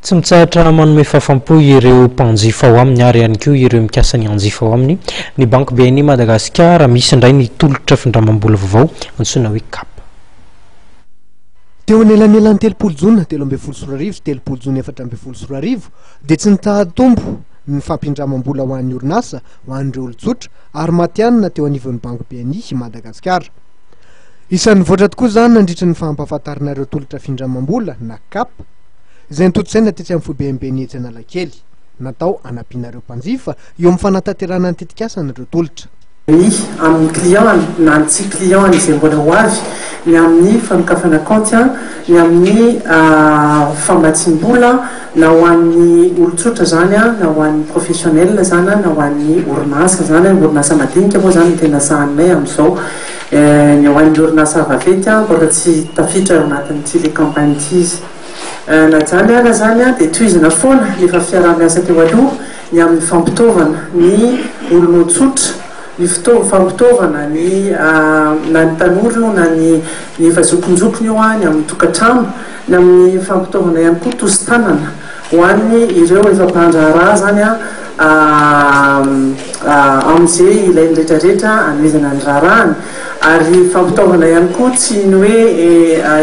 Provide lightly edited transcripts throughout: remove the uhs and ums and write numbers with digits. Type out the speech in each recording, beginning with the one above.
Tsy mitsahatra manome fahafam-po ireo mpanjifa ao aminy ary ihany koa ireo mikasa ny hanjifa ao aminy ny Banky BNI Madagasikara. Misy indray ny tolotra findramam-bola vaovao antsoina hoe cap. Teo anelanelan'ny 30 jona 2013 sy 30 jona 2014 dia tsy nitsaha-tombo ny fampindramam-bola ho an'ny orinasa, ho an'ireo olon-tsotra ary matihanina teo anivon'ny Banky BNI Madagasikara. Isan'ny nivoatra tokoa izany nandritra ny fampahafantarana ireo tolotra findramam-bola na cap izay notontosaina tetsy amin'ny foibem-ben'ny etsy Analakely. Natao hanampiana ireo mpanjifa eo amin'ny fanatanterahana ny tetikasany ireo tolotra. Ny amin'ny client na ny tsy client izay mbola ho avy, ny amin'ny fanokafana kaonty, ny amin'ny famatsiam-bola na ho an'ny olon-tsotra izany na ho an'ny professionnel izany na ho an'ny orinasa izany, orinasa madinika moa izany no tena sahaninay amin'izao. Ny ho an'ny orinasa vaventy mbola tsy tafiditra ao anatin'ity le campagne ity izy. Na izany ara izany dia tohizana foana ny efa fiaraha-miasa teo aloha ny amin'ny fampitaovana ny olon-tsotra, ny fampitaovana ny na ny tanora io na ny efa zokinjokiny io ny amin'ny tokantrano, ny amin'ny fampitaovana ihany koa tosi-tanana ho an'ny ireo efa mpandraharaha izany amin'izay ilainy rehetrarehetra hanomezana ny raharahany ary fampitaovana ihany koa tsy ny hoe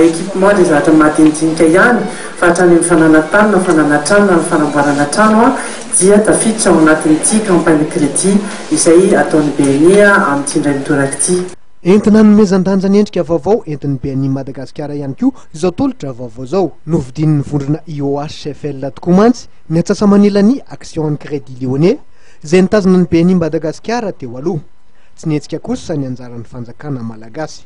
équipement ilay zavatra madinidinika ihany fa hatrany amin'ny fananan-tany na fananan-trano na ny fanamboarana trano dia tafiditra ao anatin'ity campagne crédit izay ataon'ny BNI amin'ity indray mitoraka ity. Entina hanomezan-danja ny endrika vaovao entin'ny BNI Madagasikara ihany koa izao tolotra vaovao izao. Novidian'ny vondrona IOHFL tokoa mantsy ny antsasa-manilan'ny Action Crédit Lyonnais izay nitazona ny BNI Madagasikara teo aloha. Tsy nihetsika kosa ny anjaran'ny fanjakana malagasy.